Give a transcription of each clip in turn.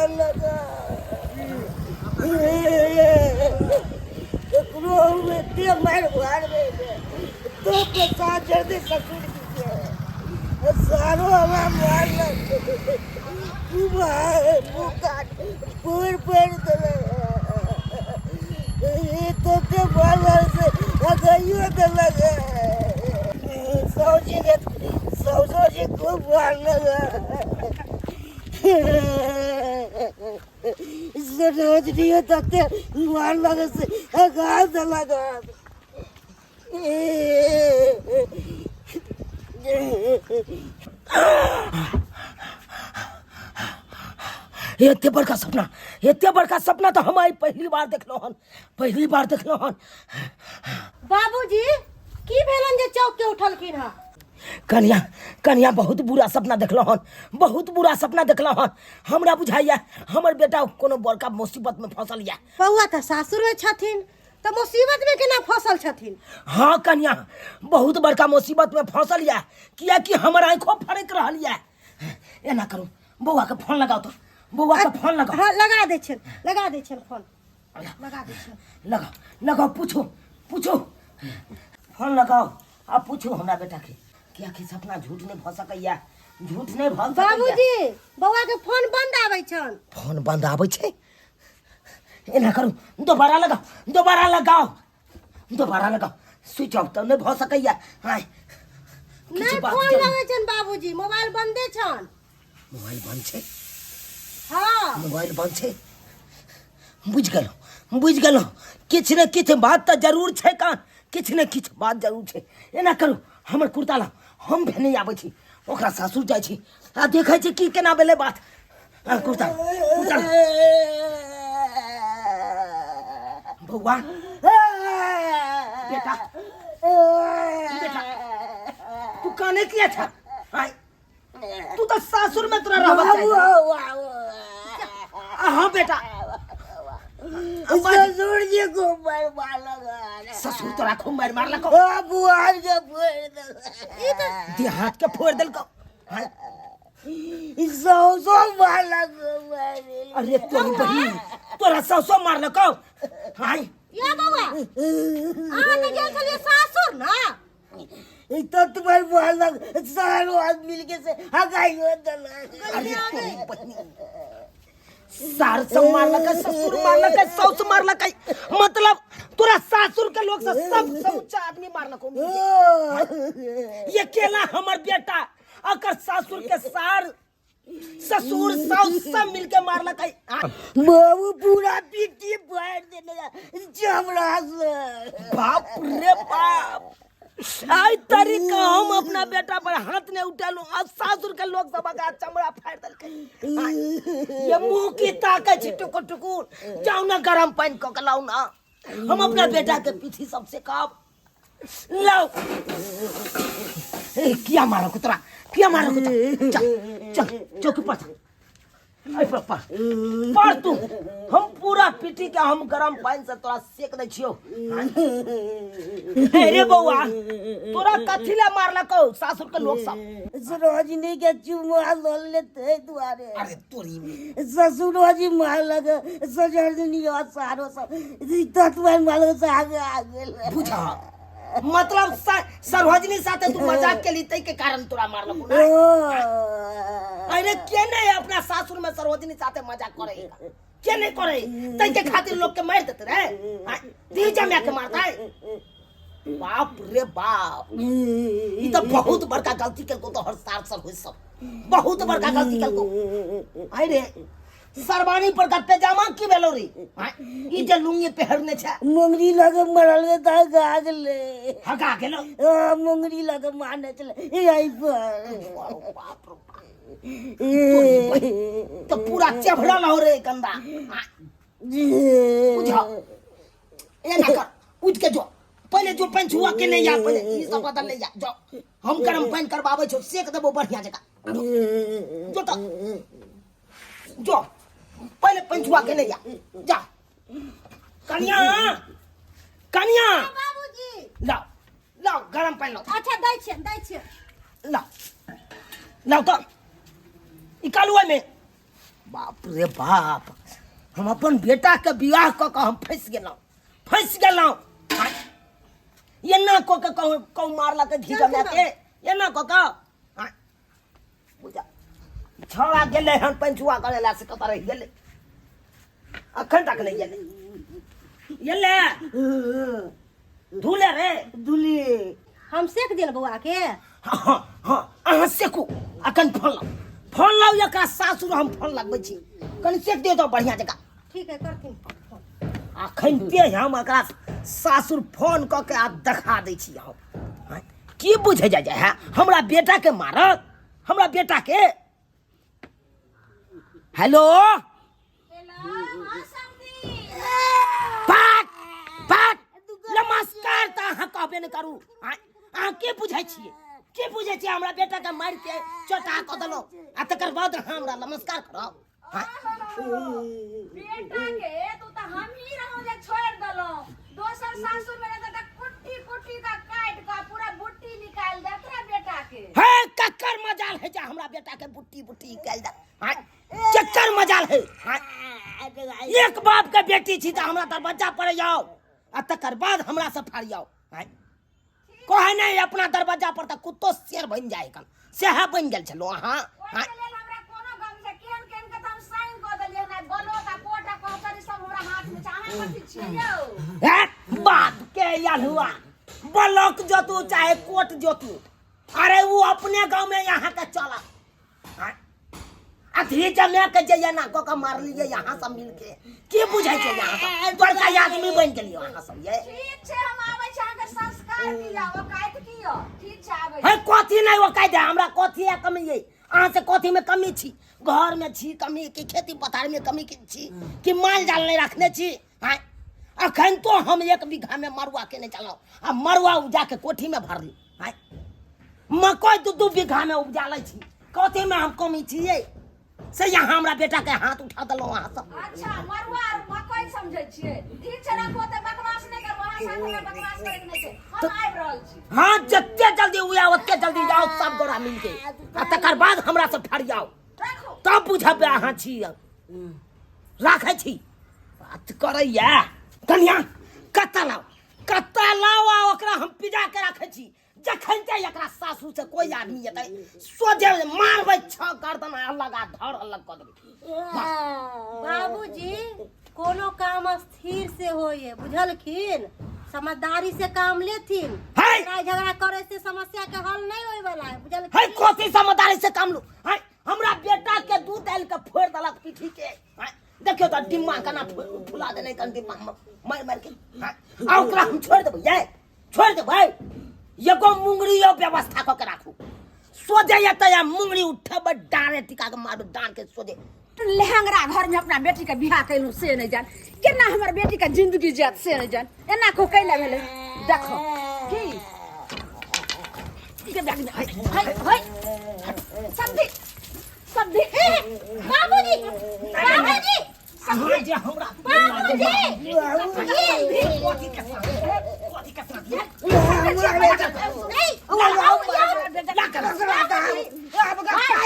मारलक। ककरो हम एते मारि मारबै तो पैसा जल्दी ससुर जी के सारो हमरा मारलक। मुँह काट फोड़ि फोड़ि देलक। तते मारलक से हगाइयो देलक। सौजी के सौसो जी खूब मारलक। सरोजनी तते मारलक से हगा देलक। एते बड़का सपना, एते बड़का सपना तऽ हम आइ पहिली बार देखलहुँ हन, पहिली बार देखलहुँ हन। बाबूजी, की भेलन जे चौक के उठलखिन हँ? कनिया, कनिया, बहुत बुरा सपना देखलहुँ हन, बहुत बुरा सपना देखलहुँ हन। हमरा बुझाइया हमर बेटा कोनो बड़का मुसीबत में फंसल या। बौआ तऽ सासुर में छथिन तऽ मुसीबत में केना फंसल छथिन? हाँ कनिया, बहुत बड़का मुसीबत में फंसल या, कियाकि हमर आँखो फड़क रहल या। एना करू, बौआ के फोन लगाओ तो, बौआ के फोन लगाओ। हाँ लगा दै छियनि, लगा दै छियनि फोन, लगा दै छियनि। लगाओ, लगाओ, पूछो, पूछो, फोन लगाओ आ पूछो हमरा बेटा के, कियाकि सपना झूठ नहीं भऽ सकैया, झूठ नहीं भऽ सकैया। बाबूजी, बौआ के फोन बंद आबै छनि। फोन बंद आबै छै? एना करू, दोबारा लगाओ, दोबारा लगाओ, दोबारा लगाओ। स्विच ऑफ तऽ नहि भऽ सकैया। आँय, किछु नहि बात फोन जरूर- लगै छनि बाबूजी, मोबाइल बंदे छनि। मोबाइल बंद छै? हाँ। मोबाइल बंद छै। बुझि गेलहुँ, बुझि गेलहुँ, किछु ने किछु बात तऽ जरूर छै कान, किछु ने किछु बात जरूर छै। एना करू, हमर कुर्ता लाउ, हम भेने आबै छी, ओकरा सासुर जाइ छी आ देखै छी की केना भेलै बात। आ, कुर्ता, कुर्ता लाउ। बौआ, बेटा, बेटा, तू काने किया छ? आय, तू तऽ सासुर में तोरा रहबक चाही। हाँ बेटा, ससुर जी को मार मारलक। ससुर तोरा खूब मारि मारलक? बुआर के फोड़ देलक, देहात के फोड़ देलक, सौ सौ मारलक। अरे तोरी बहिन, तोरा सौ सौ मारलक? हाय या बौआ, अहाँ तऽ गेल छलियै सासुर ना? ई तो तुम्हारे मारलक, सारो आदमी मिलके से हगाइयो देलक। अरे तोरी बहिन, सार सब मारलक, ससुर मारलक, साउस मारलक, मतलब तोरा सासुर के लोग सब सब समूचा आदमी मारलक। ये केला हमर बेटा, अकर सासुर के सार ससुर साउस सब मिलके मारलक। बाबू पूरा पीटी फाड़ देने चमड़ा से। बाप रे बाप, आई तरीका हम अपना बेटा पर हाथ नहीं उठेलू आ सासुर के लोग सब आगा चमड़ा फाड़ देलकै। ये मुंह की ताकै छी टुकुर टुकुर। जाउ ना, गरम पानि कऽ के लाउ ना, हम अपना बेटा के पीठी सबसे कहब। लाओ। ए, किया मारो कुतरा, किया मारो कुतरा? चल चल, चौकी पर चल, एहि पर पर पर तू। हम पूरा पीटी के हम गरम पानि से तोरा सेक दै छियौ। अरे बौआ, तोरा कथी ला मारलकौ सासुर के लोग सब? सरोजनी के चुमा लऽ लेते दुआरे। अरे तोरी में। ससुरो जी मारलक, सजनी और सारो सब तत्व मारलक से आगे आ गेल। बुझा, मतलब सरोजनी साथे तू मजाक केली, तै के कारण तोरा मारलकौ ना? अरे के नहीं अपना सासुर में सरोजनी साथे मजाक करे? के नहीं करे? तै के खातिर लोग के मार देते रे, दी जमा के मारता है। बाप रे बाप, ई तो बहुत बड़का गलती केलको तो हर सार सर होई सब, बहुत बड़का गलती केलको। अरे सरवानी पर का पैजामा की भेलो रे? आँय, ई जे लुंगी पहिरने छै? मुंगरी लगे मरल गे तऽ हगा गेलै। हगा गेलो? हाँ, मुंगरी लगे मारने छलै यही पर। बाप रे बाप, तो पूरा चेभड़ल हो रे गंदा। आँय, बुझा, एना कर, उठ के जो, पहिले जो पेंचुआ के नहीं आ, पहिले ई सब बदल ले जा। जो, हम गरम पानि करबाबै छौ, सेक देबो बढ़िया जकाँ। जो तो जो, पहिले पंचुआ के ले जा। जा कनिया, कनिया। बाबूजी। लाओ, लाओ गरम पानि लाओ। अच्छा, दै छियनि, दै छियनि। लाओ, लाओ तो निकालू एहिमे। बाप रे बाप, हम अपन बेटा के बियाह कऽ कऽ हम फँसि गेलहुँ, फँसि गेलहुँ। एना कऽ के कहूँ कहूँ मारलक घी जमा के, एना कऽ कऽ। बुझा छौड़ा गेलै हन पंचुआ करै ला, से कतऽ रहि गेलै? अखन तक नहि गेलै। गेलै धुले रे धुले। हम सेक दियन बौआ के? हाँ हाँ हाँ, अहाँ सेकू। अखन फोन लाउ, फोन लाउ। एकरा सासुर हम फोन लगबै छी। कनि सेक दियौ तऽ बढ़िआँ जकाँ। ठीक है, करथिन फोन। अखन ते हम एकरा सासुर फोन कऽ के आ देखा दै छी हम। आँय, की बुझै जाइ जाइ है हमरा बेटा के मारत? हमरा बेटा के। हेलो, पाट पाट। नमस्कार तऽ अहाँ कहबे नहि करू। आँय, अहाँ के बुझै छियै? के बुझै छियै? हमरा बेटा के मारि के चटा कऽ देलहुँ आ तकर बाद अहाँ हमरा नमस्कार करब? आँय, बेटा के तू तऽ हम ही रहौं जे छोड़ देलौं। दोसर सासुर में रहता तऽ कुट्टी कुट्टी का काट का पूरा बुट्टी निकाल देत रहे बेटा के। हे, ककर मजाल है जे हमरा बेटा के बुट्टी बुट्टी निकालि दे? आँय, ककर मजाल है? आँय, एक बाप के बेटी छी तऽ हमरा दरवाजा पर आउ आ तकर बाद हमरा से फरियाउ। आँय, कहै नहि अपना दरवाजा पर तऽ कुत्तो शेर बनि जाइ कन, सएह बनि गेल छलहुँ अहाँ। ओहिके आँय, लेल हमरा कोनो गम छै। केहन केहन के तऽ हम साइन कऽ देलियै हन। बलोक आ कोर्ट आ कचहरी सब हमरा हाथ में छै। अहाँ कथी छियै यौ? हे बाप के यलहुआ, ब्लॉक जोतू चाहे कोर्ट जोतू, अरे वो अपने गांव में यहाँ के चला अथी जमे के जे एना कऽ के मारलियै यहाँ सब मिल के। की बुझै छै यहाँ सब बड़का आदमी बनि गेलियै अहाँ सब ये? ठीक छै, हम आबै छी। अहाँके संस्कार दिया औकात की यौ। ठीक छै, आबै हे छी। कथी नहि औकात है हमरा? कथी है कमी ये? अहाँ से कथी में कमी छी? घर में छी कमी कि खेती पथार में कमी की छी कि माल जाल नहीं रखने छी? आँय, अखन तो हम एक बीघा में मरुआ केने चलाओ आ मरुआ उपजा के कोठी में भरली। आँय, मकई दू दू बीघा में उपजा लै छी। कथी में हम कमी छियै से यहाँ हमरा बेटा के हाथ उठा देलहुँ अहाँ सब? अच्छा, मरुआ आर मकई समझै छियै। ठीक छै, राखू। ओते बकवास नहि करू। अहाँ साथ हमरा बकवास करैके नहि छै। हम आबि रहल छी। हाँ, जते जल्दी हुए ओते जल्दी जाओ सब गोरा मिलके आ तकर बाद हमरा सब फरियाओ। राखू। तब बुझबै अहाँ छी। राखै छी। बात करैया कनिया। कत्ता लाउ, कत्ता लाउ आ ओकरा हम पिजा के राखै छी। जखन ते एकरा सासू से कोई आदमी एतै, सोझे मारबै छह गर्दन अलग आ धड़ अलग कऽ देबै। बाबूजी, कोनो काम स्थिर से होइए, बुझलखिन? समझदारी से काम लेथिन। है! लड़ाई झगड़ा करे से समस्या के हल नहीं होए वाला है, है बुझलखिन? कथी समझदारी से काम लू? है, हमरा बेटा के दूध डालि के फोड़ि देलक पीठी के। है, देखियौ तऽ डिम्मा केना फुला देने कन डिम्मा मारि मारि के। है, आ ओकरा हम छोड़ि देबै? ये छोड़ि देबै? एगो मुंगरी यौ व्यवस्था कऽ के राखू। सोझे एतै आ मुंगरी उठेबै, डाँरे टिका के मारबै डाँर के सोझे। लहंगरा घर में अपना बेटी के बियाह कैलू से नहीं जान केना हमर बेटी के जिंदगी जात से नहीं जान। एना को कैला भेलै? देखो की के बैग में हाय हाय हाय। समझी समझी। बाबूजी, बाबूजी। अहाँ जे हमरा बाबूजी। कथी के साथ, कथी के साथ? नहीं। ला कर।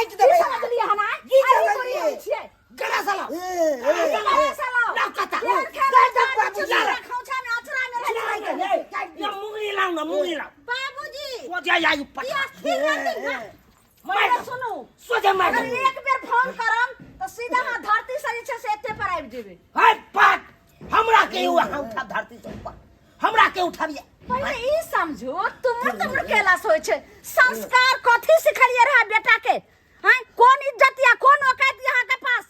की समझलियै हन आइ? अरे तोरी होइ छियै। गला साला। अरे साला। लाउ कत्ता। केहन खेल खोंछा में अचरा में रहै छै। ये मुंगरी लाउ ना, मुंगरी लाउ। बाबूजी। सोझे आई की अस्थिर रहथिन ना। मार। मार सुनू। सोझे मार। अगर एक बेर फोन करम तऽ सीधा अहाँ धरती से जे छै से एते पर आबि जेबै। है पाट, हमरा के अहाँ उठा धरती से ऊपर, हमरा के उठाबिए। पहिले ई समझू, तुमर तुमर केला से होइ छै संस्कार। कथी सिखलियै रहे बेटा के? हैं, कोन इज्जत या कोन औकात यहाँ के पास?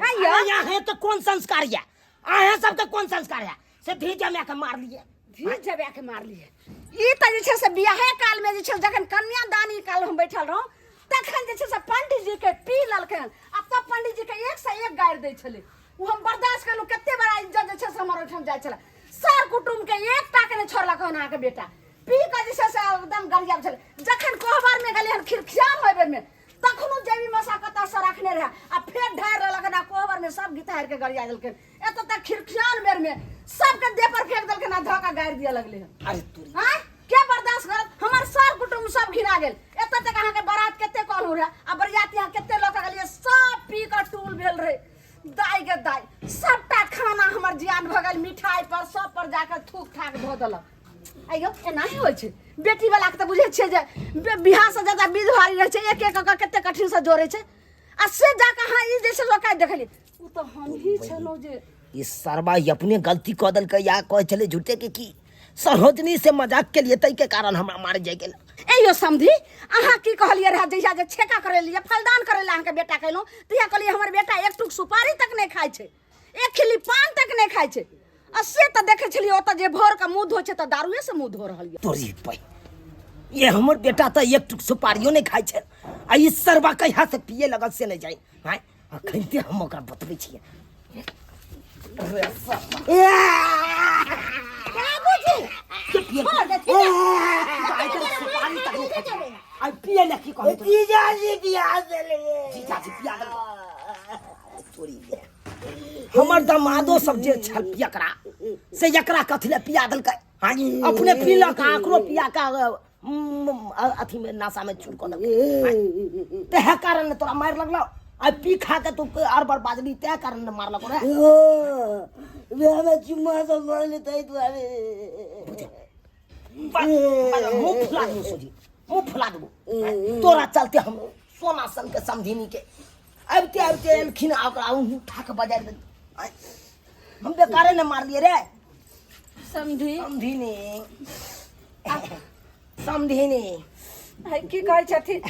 आइयो। अरे यहाँ के कौन संस्कार है? अहाँ सबके कौन संस्कार है से धी जमा के मार लिए? धीर जबा के मारलियै। ई तऽ जे छै से बियाहे काल में जे छै, जखन कन्यादानी काल हम बैठल रहौं तखन जे छै से पंडित जी के पी लेलकै हन आ तब पंडित जी के एक से एक गारि दै छलै। ओ हम बर्दाश्त केलहुँ। कते बड़ा इज्जत जे छै से हमर ओहिठाम जाइ छलै। सर कुटुम्ब के एकटा के नहि छोड़लक हन अहाँके बेटा। पी कऽ जे छै से एकदम गरियाब छलै। जखन कोहबर में गेलै हन खिरखियान होय बेर में, तखनो जेबी मसा कतऽ से रखने रहे आ फेर ढारि लेलक हन आ कोहबर में सब गीत हारि के गरिया देलखिन। एतऽ तक खिरखियान बेर में सबके देह पर फेंक देलखिन आ धऽ कऽ गारि दिअ लगलै हन। अरे तोरी। आँय, के बर्दाश्त करत? हमर सर कुटुम्ब सब घिना गेल। एतऽ तक अहाँके बारात कते कहलहुँ रहे आ बरियाती अहाँ कते लऽ कऽ गेलियै, सब पी कऽ टूल भेल। भेल रहे दाइ गे दाइ सबटा खाना हमर जियान भऽ गेल मिठाई पर सब पर जाकर थूक थाक धो देलक। आइयो एनाही होइ छै बेटी वाला के तऽ बुझै छियै जे बियाह से ज्यादा विध भारी रहै छै, एक एक कऽ कते कठिन से जोड़ै छै आ से जाके अहाँ ई जे छै से ओकरा देखलियै ओ तऽ हमही छलहुँ जे ई सरबा ई अपने गलती कऽ देलकै या कहै छलै झूठे के की सरोजनी से मजाक के लिए तै के कारण हमरा मारे जाय गेल। ए यो समधी, अहाँ की कहलियै रहे जहिया जे छेका करै लिए फलदान करै लए अहाँके बेटा कहलहुँ तहिया कहलियै हमर बेटा एक टुक सुपारी तक नहि खाइ छै, एक खिल्ली पान तक नहि खाइ छै आ से तऽ देखै छलियै ओतऽ जे भोर के मुँह धोइ छै तऽ दारुए से मुँह धो रहल यऽ। तोरी पै ये हमर बेटा तऽ एक टुक सुपारियो नहि खाइ छै आ ई सरबा कहिया से पिए लगल से नहि जाय। आँय अखन हम ओकरा बतबै छियै। बाबूजी के पिए छोड़ दे सुपारी तक नहि खाइ छै। आइ पिए लए की कहै जीजाजी बियाह देलियै। जीजाजी पिया देलकै। तोरी गे। हमर दमादो सब जे छल पियकरा से एकरा कथी लए पिया देलकै? हाँ, अपने पीलक आ एकरो पिया के अथी में नशा में चूर कऽ देलकै। तेहे कारण ने तोरा मारि लगलौ। आ पी खा के तू आर बार बाजली तेहे कारण ने मारलक रे। ओ, बियाह में चुम्मा सब मारली ताहि दुआरे। मुँह फुला देबो सोझी, मुँह फुला देबो। तोरा चलते हम सोना सन के समधिनी के आबिते आबिते एलखिन आ ओकरा उठा के बजारि देलियै। हम बेकारे ने मारलियै रे। समधी। समधिनी, समधिनी। है की कहै छथिन?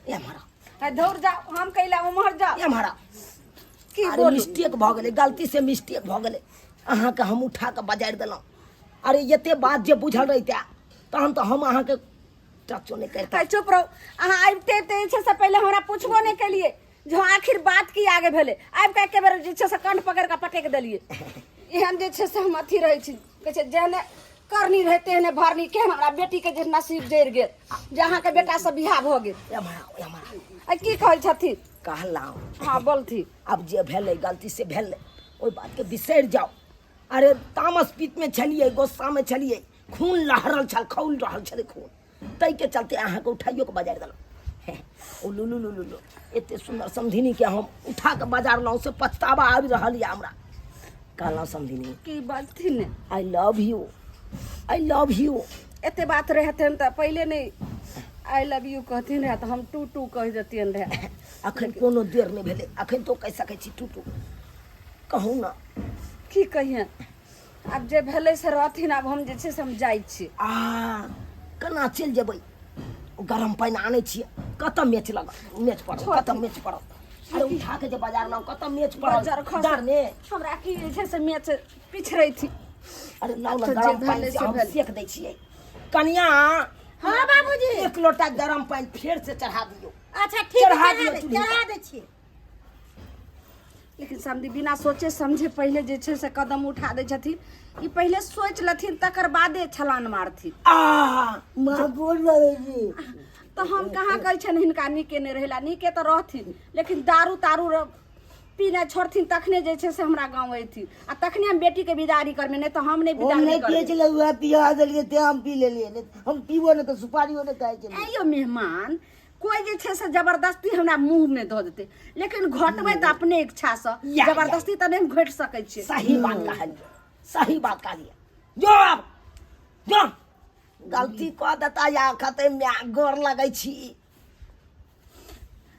ए मारा। है धौर जाओ, हम कैला उम्हर जाओ। ए मारा। की अरे बोलू? मिस्टेक भऽ गेलै, गलती से मिस्टेक भऽ गेलै। अहाँके हम उठा के बजारि देलहुँ। अरे एते बात जे बुझल रहिते तहन तऽ हम अहाँके टचो नहि करितहुँ। है चुप रहू। अहाँ आबिते आबिते जे छै से पहिले हमरा पुछबो नहि केलियै जे हँ आखिर बात की आगे भेलै। आबि कऽ एके बेर जे छै से कंठ पकड़ि कऽ पटकि देलियै। एहन जे छै से हम अथी रहै छी, कहै छै जेहने करनी रहै तेहने भरनी। केहन हमरा बेटीके जे नसीब जरि गेल जे अहाँके बेटासँ बियाह भऽ गेल। ए मारा, ए मारा। आ की कहै छथिन? कहलहुँ। हँ बोलथी। आब जे भेलै गलती से भेलै, ओहि बातके बिसरि जाउ। अरे तामस पीत में छलियै, गुस्सा में छलियै, खून लहरल छल, खौल रहल छलै खून, ताहिके चलते अहाँके उठाइयो के बजारि देलहुँ। हे, ओ लुलु लुलु लु, एते सुन्दर समधिनी के हम उठा के बजारलहुँ से पछतावा आबि रहल यऽ हमरा। कहलहुँ समधिनी। की बाजथिन ने? I love you, I love you. एते बात रहतनि तऽ पहिले नहि I love you कहथिन रहए तऽ हम टू टू कहि देतियनि रहए। अखन कोनो देर नहि भेलै, अखन तो कहि सकै छी टू टू। कहू ना। की कहियनि, आब जे भेलै से रहथिन। आब हम जे छै से हम जाइ छी। आ केना चलि जेबै? गरम पानि आनै छियै, कतऽ मेच लगल, मेच पड़ल, कतऽ मेच पड़ल? अरे उठा के जे बाजार लाउ, कतऽ मेच पड़ल? बजर खसल। डरने हमरा की जे छै से मेच पिछड़ै थी। अरे लाउ ना अच्छा, जे गरम पानि भेलै से से हम भेलै। सेक दै छियै। कनिया। हाँ बाबूजी। एक लोटा गरम पानि फेर से चढ़ा दियौ। अच्छा ठीक चढ़ा है, दियौ चूल्ही पर। चढ़ा दै छियै। लेकिन समधी बिना सोचे समझे पहिले जे छै से कदम उठा दै छथिन। ई पहिले सोचि लेथिन तकर बादे छलान मारथिन। आ माँ गोर लगै छी। तऽ हम कहाँ कहै छियनि हिनका नीके नहि रहैला, नीके तऽ रहथिन लेकिन दारू तारू पीनाइ छोड़थिन तखने जे छै से हमरा गाँव अयथिन आ तखने हम बेटीके बिदारी करबै, नहि तऽ हम नहि हम बिदारी नहि पियै करबै। छलै, उएह पिया देलियै तें हम पी लेलियै, नहि हम पीबो नहि तऽ सुपारियो नहि खाइ छलियै। आइयो मेहमान कोई जे छै से जबरदस्ती हमरा मुँह में धऽ देतै लेकिन घटबै तऽ अपने इच्छासँ, या, या। जबरदस्ती तऽ नहि हम घटि सकै छियै। सही बात कहलियै, सही बात कहलियै। जो आब जो गलती कऽ देता या कहतै माय गोर लगै छी,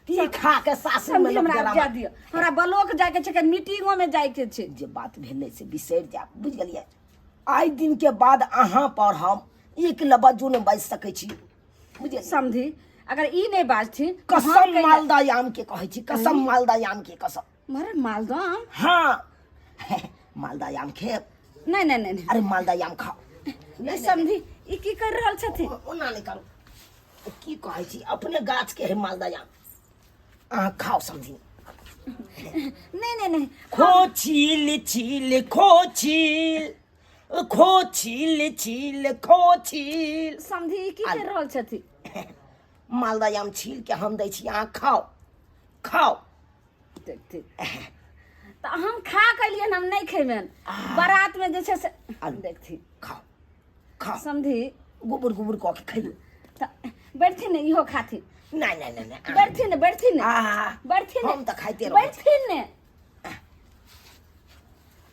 पी खा के सासुर में समझी, लोक हमरा डरामा। जाय दिअ, हमरा ब्लॉक जायके छै, मीटिंगो में जायके छै। जे बात भेलै से बिसरि जायब, बुझि गेलियै? आइ दिन के बाद अहाँ पर हम एक लबजो नहि बाजि सकै छी, बुझलियै? समझी, अगर ई नहि बाजथिन तऽ हम कसम कैला- मालदा आम के कहै छी, कसम मालदा आम के कसम। मरे मालदा आम? हाँ मालदा आम खेब? नहि नहि नहि, नहि। अरे मालदा आम खाओ। नहि समझी, ई की कर रहल छथिन? ओना नहि करू, की कहै छी, अपने गाछ के है मालदा आम, अहाँ खाओ समझी। नहीं नहीं नहीं। खो छील छील खो छील खो छील छील खो छील। समझी, ई की कर रहल छथिन? मालदा आम छील के हम दै छी, अहाँ खाओ खाओ। ठीक ठीक, तऽ हम खा के लिए हम नहीं खेबेन बारात में जे छै से आलू। देखथिन। खाओ खाओ। समझी। गोबर गोबर कऽ के खइयो। तऽ बैठथिन ने, इहो खाथिन। नहीं नहीं नहीं नहीं। बैठथिन ने, बैठथिन ने। आ, बैठथिन ने। हम तऽ खाइते रहै छी। बैठथिन ने।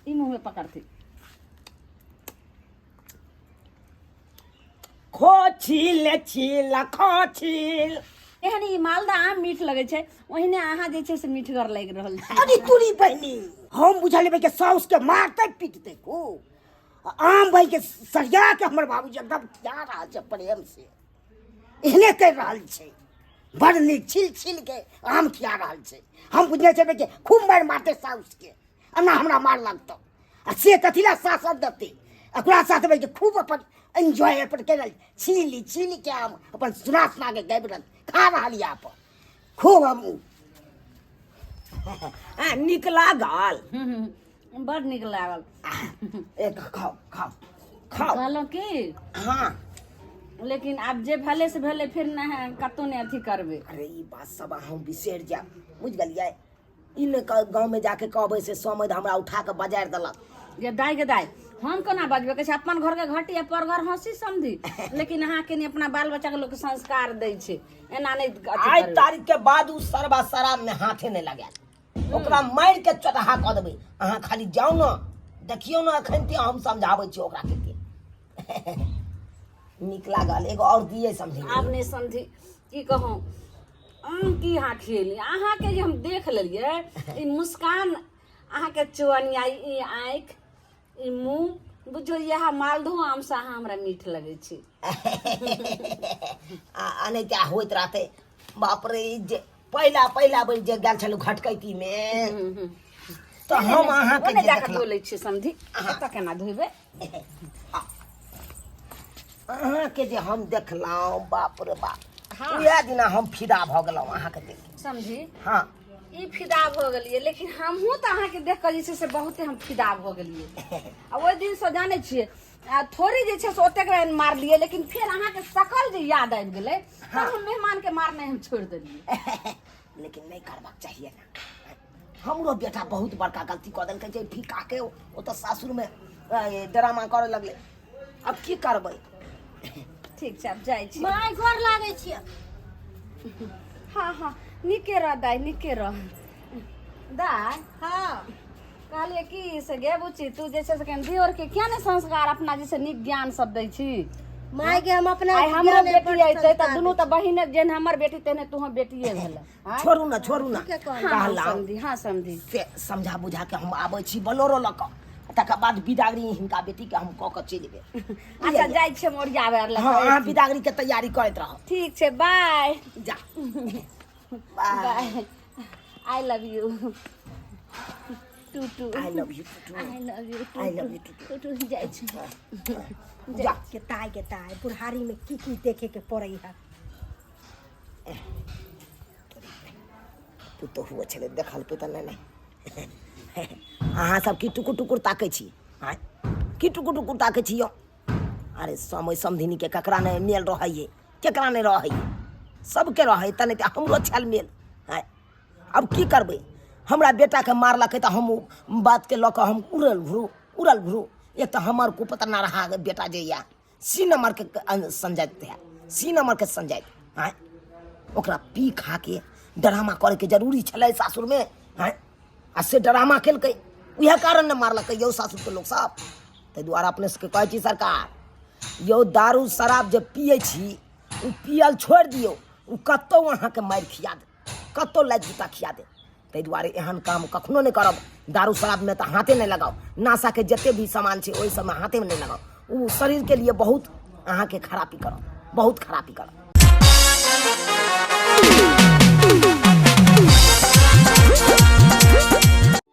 ई मुँह में पकड़ती। खो छील छील खो छील। एहन ई मालदा आम मीठ लगै छै, ओहिने अहाँ जे छै से मीठगर लागि रहल छै। अरे तुरी बहिनी, हम बुझल लेबै के साउस के मारतै पीटतै खूब, आ आम भाई के सरिया के हमर बाबूजी एकदम खिया रहल छै प्रेम से, एहने करि रहल छै, बड़ नीक छील छील के आम खिया रहल छै। हम बुझने छेबै के खूब मारि मारतै साउस के, एना हमरा मार लगतौ, आ से कथी लए सासत देतै, ओकरा साथ बैठ के खूब अपन एन्जॉय अपन करि रहल, छील छील के आम अपन सुना सुना के गाबि रहल खा रहल यऽ अपन खूब। हम आ नीक लागल। बड़ नीक लागल। एक खाओ खाओ खाओ। कहलहुँ की हाँ, लेकिन आब जे भेलै से भेलै, फेर नहि कतहु नहि अथी करबै। अरे ई बात सब अहाँ बिसरि जायब, बुझि गेलियै? ई ने गाँवमे जाके कहबै से समैध हमरा उठा कऽ बजारि देलक। जे दाइ के दाइ, हम कोना बजबै? कहै छै अपन घरके घटी आ पर घर हँसी समझी, लेकिन अहाँ कनि अपना बाल बच्चाके लोक संस्कार दै छै, एना नहि अथी आइ करबै। तारीख के बाद उ सरबा शराब में हाथे नहि लगायत, ओकरा मारि के चटहा कऽ देबै। अहाँ खाली जाउ ने, देखियौ ने, एखन ते हम समझाबै छी ओकरा। कते नीक लागल, एगो और दिए समझे। आब नहि समझी, की कहूँ, की अहाँ खियेली अहाँके जे हम देख लेलियै ई मुस्कान अहाँके, चुअनिया ई आँखि ई मुँह, बुझियौ इएह मालदहो आमसँ अहाँ हमरा मीठ लगै छी। आ नहि तऽ होइत रहतै। बाप रे, ई जे पहिला पहिला बेर जे गेल छलहुँ घटकैती मे तऽ हम अहाँके ओने जे जाकऽ देखलहुँ धो लै छियै समधी, एतऽ केना धोइबै? अहाँके जे हम देखलहुँ, बाप रे बाप, उएह दिना हम फिदा भऽ गेलहुँ अहाँके देख के। समझी? हाँ। ई फिदा भऽ गेलियै, लेकिन हमहूँ तऽ अहाँके देख कऽ जे छै से बहुते हम फिदा भऽ गेलियै। आ ओहि दिनसँ जानै छियै, आ थोड़े जे छै से ओतेक रानि मारलियै, लेकिन फेर अहाँके शकल जे याद आबि गेलै तब हम मेहमानके मारनाइ हम छोड़ि देलियै। लेकिन नहि करबाक चाहिए ना। हमरो बेटा बहुत बड़का गलती कऽ देलकै जे फीका के ओतऽ सासुरमे ड्रामा करऽ लगलै। आब की करबै? ठीक छै, आब जाइ छी। माय, गोर लागै छियै। हाँ हाँ, नीके रह दाइ, नीके रह दाइ। हाँ। कहलियै कि से गे बुच्ची, तू जे छै से कनि दियोरके किया नहि संस्कार अपना जे छै नीक ज्ञान सब दै छी? माय के, हम अपना आइ हमरो ज्ञाने बेटी बड्ड अयतै तऽ संस्कार दुनू दै। तऽ बहिने, जेहन हमर बेटी तेहने तोहूँ बेटिए भेलै, आँय? छोड़ू ने, छोड़ू ने। ठीके कहलियै। हाँ। कहलहुँ समझी, हाँ समझी। से समझा बुझा के हम आबै छी बोलेरो लऽ कऽ, तकर बाद बिदागरी हिनका बेटी के हम कऽ कऽ चलि जेबै। अच्छा, जाइ छियै हम ओरियाबै आर लए। हाँ, अहाँ बिदागरी के तैयारी करैत रहब। ठीक छै, बाय। जा, by. Bye, I love you two two. I love you too. I love you. I love you two two. जाइ छी। जा। के ताय के ताय, बुढ़ारी में की की देखे के पड़ै है। पुतोहुओ छलै, देखलकै तऽ नहि। नहि, अहाँ सब की टुकुर टुकुर ताकै छी? आँय, की टुकुर टुकुर ताकै छी यौ? अरे समय समधिनीके ककरा नहि मेल रहैए? केकरा नहि रहैए? सबके रहै तऽ नहि तऽ हमरो छल मेल। आँय, आब की करबै? हमरा बेटाके मारलकै तऽ हम ओ बातके लऽ कऽ हम उड़ल घुरू, उड़ल घुरू। एक तऽ हमर कुपत नरहा बेटा जे यए सी नम्बरके संजय है, सी नम्बरके संजय। आँय, ओकरा पी खा के ड्रामा करैके जरूरी छलै सासुरमे? आँय, आ से ड्रामा केलकै, उएह कारण ने मारलकै यौ सासुरके लोक सब। ताहि दुआरे अपने सबके कहै छी सरकार यौ, दारू शराब जे पियै छी ओ पियल छोड़ि दियौ। ओ कतहु अहाँके मारि खिया देत, कतहु लाइट जूता खिया देत। ताहि दुआरे एहन काम कखनो नहि करब। दारू शराबमे तऽ हाथे नहि लगाउ, नाशाके जते भी सामान छै ओहि सबमे हाथे नहि लगाउ। ओ शरीरके लिए बहुत अहाँके खराबी करत, बहुत खराबी करत।